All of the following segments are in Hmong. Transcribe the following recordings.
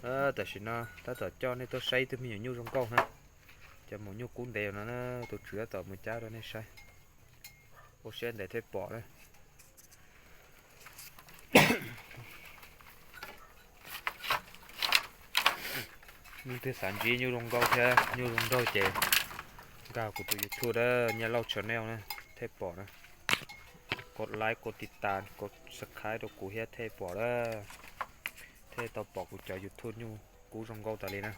Tam sim no tab tom coj nej tuaj saib ib tug me nyuam nyuj zoo nkauj na. Cov maum nyuj kub ntev no na, tus tswv tab tom mus cab rau nej saib. Ua siab ntev thiaj pom na. Leej twg xav ntsib nyuj zoo nkauj thiab nyuj zoo nraug ces nkag kuv tus YouTube na, Nyiaj Lauj Channel na, thiaj pom na. Kos like, kos tiv tas, kos subscribe rau kuv thiab thiaj pom na. Thiaj tau pom kuv cov YouTube nyuj kub zoo nkauj tas li na.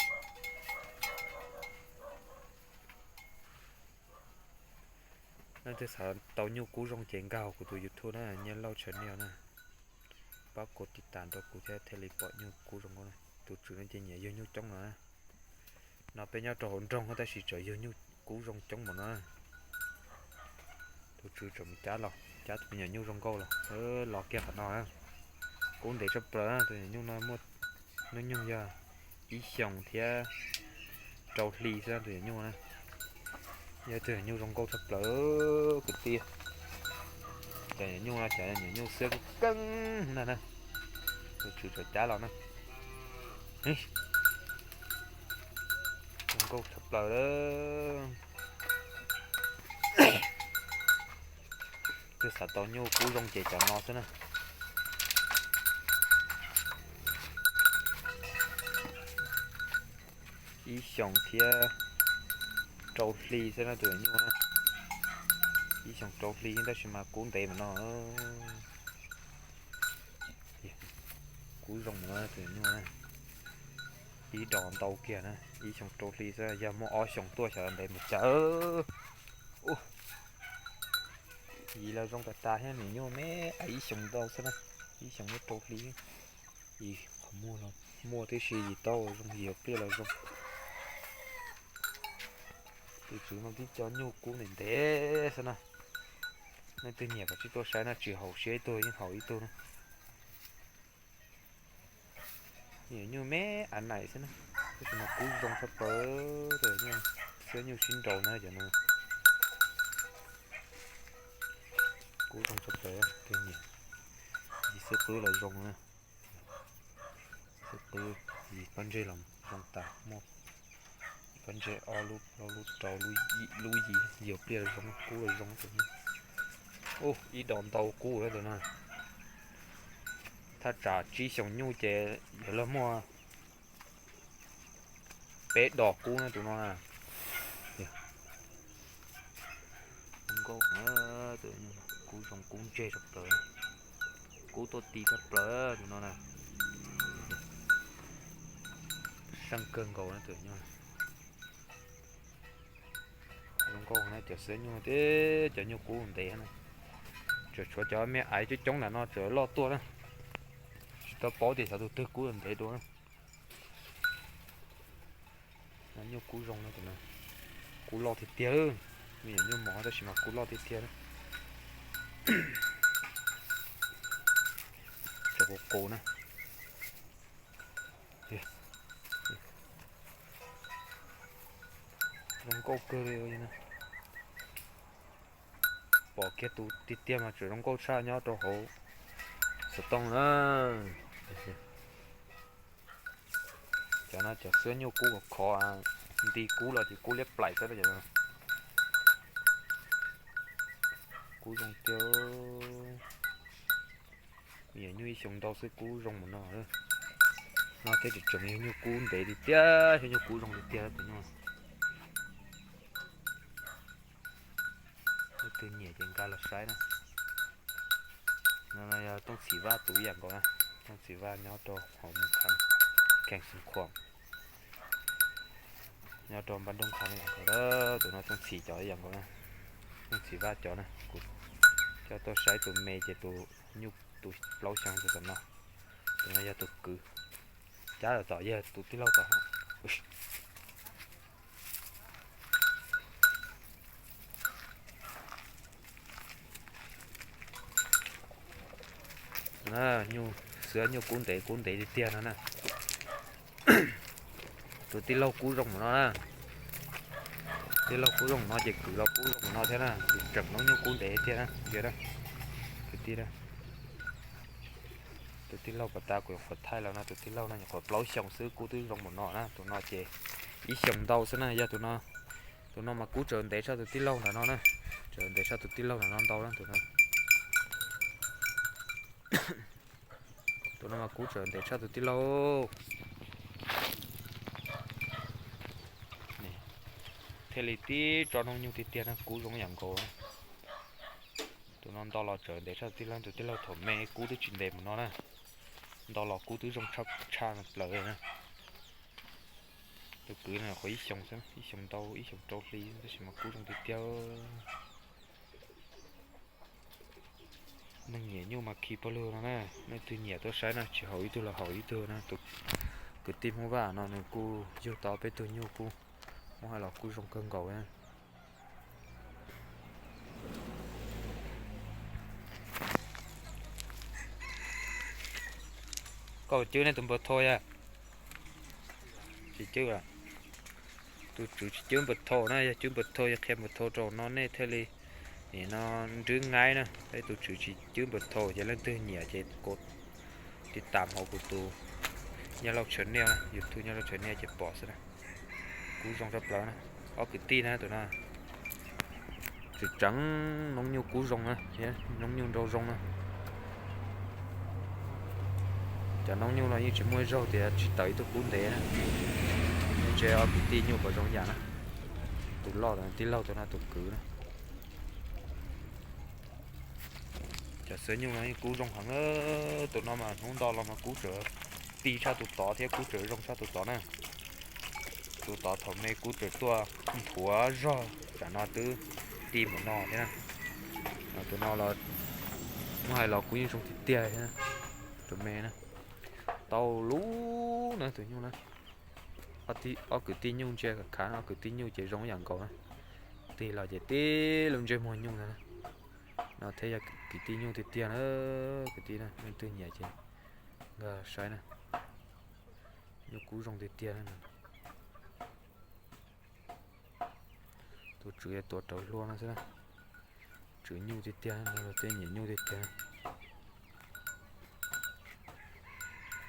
Leej twg xav tau nyuj kub zoo ces nkag kuv tus YouTube na, Nyiaj Lauj Channel na. Pab kos tiv tas rau kuv thiab thiaj li pom nyuj kub zoo nkauj na. Tus tswv no ces nyiam yug nyuj coob no na. No peb nyob rau hauv nroog tab sis tseem yug nyuj kub zoo coob npaum no. Tus tswv tseem mus cab los, cab tus me nyuam nyuj zoo nkauj los, los kiag qhov no na. Kub ntev tshaj plaws na, tus nyuam nyuj no muaj hnub nyoog yog ib xyoos thiab rau hli xwb tus nyuam nyuj na. Yog tus nyuam nyuj zoo nkauj tshaj plaws kwv tij. Cov nyuam nyuj no cov nyuam nyuj xwb keeb na na. Tus tswv tseem cab los na. Zoo nkauj tshaj plaws. Twg xav tau nyuj kub zoo ces cov no xwb na. Ib xyoos thiab rau hli xwb na tus nyuam nyuj na. Ib xyoos rau hli tab sis mas kub ntev mas no. Kub zoo mas no tus nyuam nyuj na. Ib dos ntau kiag na, ib xyoos rau hli xwb, yog muaj ob xyoos tuaj xyov ntev mus cas. Yim los zoo tas tas thiab, nyuam nyuj me ib xyoos ntau xwb na, ib xyoos muaj rau hli. Yim qhov muag los muaj tib si, yim taub zoo, yim pliaj los zoo. Tus tswv no tib co nyuj kub ntev ntev xwb na. Leej twg nyiam kav tsij tuaj saib na, tsis haum siab ib tug yeej haum ib tug na. Nyuam nyuj me av naim xwb na, tab sis mas kub zoo tshaj plaws, xiab nyuj sib nraus na cov no. Kub zoo tshaj plaws, yim xwb qwb los zoo na. Xwb qwb, yim pob ntseg los zoo tas, muaj pob ntseg ob lub, plaub lub, rau lub, yim lub, yim pliaj los zoo, kub los zoo tus no. Ub, ib dos ntau kub na tus no. Thaj tsam tsib xyoos nyuj ces yuav luag muaj peb dos kub na tus no na. Zoo nkauj, kub zoo kub ntseg tshaj plaws, kub tuaj ti tshaj plaws tus no na. Seej kawg nkaus na tus no. Zoo nkauj na, cov xiab nyuj thiab cov nyuj kub ntev na. Tseem tshuav cov me aiv coob coob ntawm no tseem loj tuaj na. Tsis tau paub tias xyov tus twg kub ntev dua na. Nyuj kub zoo na, kub loj tiag tiag, me nyuam nyuj mos tab sis mas kub loj tiag tiag. Cov qus qus na. Zoo nkauj kawg li. Pom kiag tus tiag tiag mas tseem zoo nkauj tshaj nyob rau hauv xov tooj na. Cov no cov xiab nyuj kub khov khov, nti kub los ces kub liab plaim xwb cov no. Kub zoo tiag. Me nyuam nyuj ib xyoos ntau xwb kub zoo mus no. No thiab tseem tseem yog nyuj kub ntev tiag tiag, yog nyuj kub zoo tiag tiag tus no. Leej twg nyiam ces nkag los saib na. No yog Tooj Txhim Vaj tus ib yam nkaus na. Tooj Txhim Vaj nyob rau hauv Moos Kham, Khees Xeev Khuam, nyob rau npab Nrooj Kham ib yam nkaus. Tus no Tooj Txhim cov ib yam nkaus na. Tooj Txhim Vaj cov na, kuv coj tuaj saib tus me ces tus nyuj tus plaub xyoo tus tom no. Tus no yog tus kwv, cab tom tom yog tus tij laug tom. Nyuj xiab nyuj kub ntev kub ntev tiag tiag no na. Tus tij laug kub zoo mus no na. Tij laug kub zoo mus no ces kwv los kub zoo mus no thiab na. Kwv tseem noob nyuj kub ntev tiag na, kwv tij na. Tus tij laug pas tas kuv nyuam qhuav thaij los no, tus tij laug no nyuam qhuav plaub xyoos xwb, kub twb zoo mus no na. Tus no ces ib xyoos ntau xwb na, yog tus no, tus no mas kub tseem ntev tshaj tus tij laug ntawm no na, tseem ntev tshaj tus tij laug ntawm no ntau na tus no. Tus no mas kub tseem ntev tshaj tus tij laug. Thiaj li tib tsob noob nyuj tiag tiag na, kub zoo yam nkaus. Tus no nto los tseem ntev tshaj tus tij laug, tus tij laug thaum me kub twb tsis ntev mus no na, nto los kub twb zoo tshaj plaws na. Tus kwv no qhuav ib xyoos xwb, ib xyoos ntau ib xyoos rau hli tab sis mas kub zoo tiag tiag. Neeg nyiam nyuj mas khi pawg lug no na, leej twg nyiam tuaj saib na, tsis haum ib tug los haum ib tug na. Tus kwv tij Hmoob Vaj no nws kuj yug tau peb tug nyuj kuj muab hais los kuj zoo kawg nkaus na. Koj cwb nej tus npawg Thoj yog? Tsis cwb. Tus tswv tsis cwb npawg Thoj na, yog cwb npawg Thoj yog qhia npawg Thoj rau no nej thiaj li nim no nrwb nqaib na. Peb tus tswv tsis cwb npawg Thoj ces leej twg nyiam ces tiv tam hauv kuv tus Nyob Lauj channel, YouTube Nyob Lauj channel ces pom xwb na. Kub zoo tshaj plaws na. Ob kwv tij na tus no tseem tseem noob nyuj kub zoo na, noob nyuj nrau zoo na. Cov noob nyuj no yeej tsis muaj ib zaug tias tsis tawm ib tug kub ntev na. Yeej ntse ob kwv tij nyuj puas zoo yam na. Tus loj tij laug tus no tus kwv na. Cov xwb nyuj no yeej kub zoo heev. Tus no mas hnub nto los mas kub tseem ti tshaj tus tod thiab kub tseem zoo tshaj tus tod na. Tus tod thaum me kub tseem tuaj nthuav zog, tsam no twb ti mus no thiab na. Tus no los muab hais los kub yeej zoo tiag tiag thiab. Tus me na, tau lub na tus nyuj na. Ob kwv tij nyuj ntsia khav khav, ob kwv tij nyuj ces zoo yam nkaus na. Tig los ces tib lub ntsej muag nyuj ntag na. No thiaj yog kwv tij nyuj tiag tiag na. Kwv tij na, leej twg nyiam ces nkag saib na. Nyuj kub zoo tiag tiag na. Tus tswv tuav rawv hlua no xwb na. Tswv nyuj tiag tiag no, tej nyiam nyuj tiag tiag.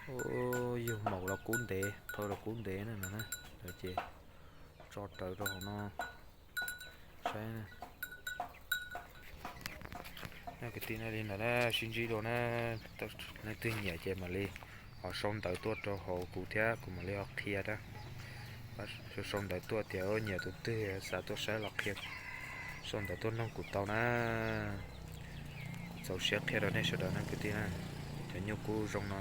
Yug maum los kub ntev, phaw los kub ntev na no na. Lawv ces tso rawv rau hauv no saib. Kwv tij na, li ntawd na, sib ntsib dua na. Leej twg nyiam ces mam li ho sau ntawv tuaj rau hauv kuv thiab kuv mam li ho qhia na. Sau ntawv tuaj tias nyiam tus twg xav tuaj saib los qhia, sau ntawv tuaj noog kuv tau na. Kuv txaus siab qhia rau nej sawv daws na kwv tij na. Cov nyuj kub zoo no,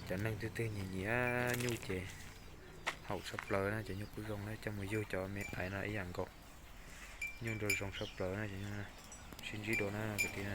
cov neeg twg twg nyiam nyiam nyuj ces haum tshaj plaws na, cov nyuj kub zoo na, coj mus yug cov me aiv no ib yam nkaus. Nyuj nrau zoo tshaj plaws na, sib ntsib dua na kwv tij na.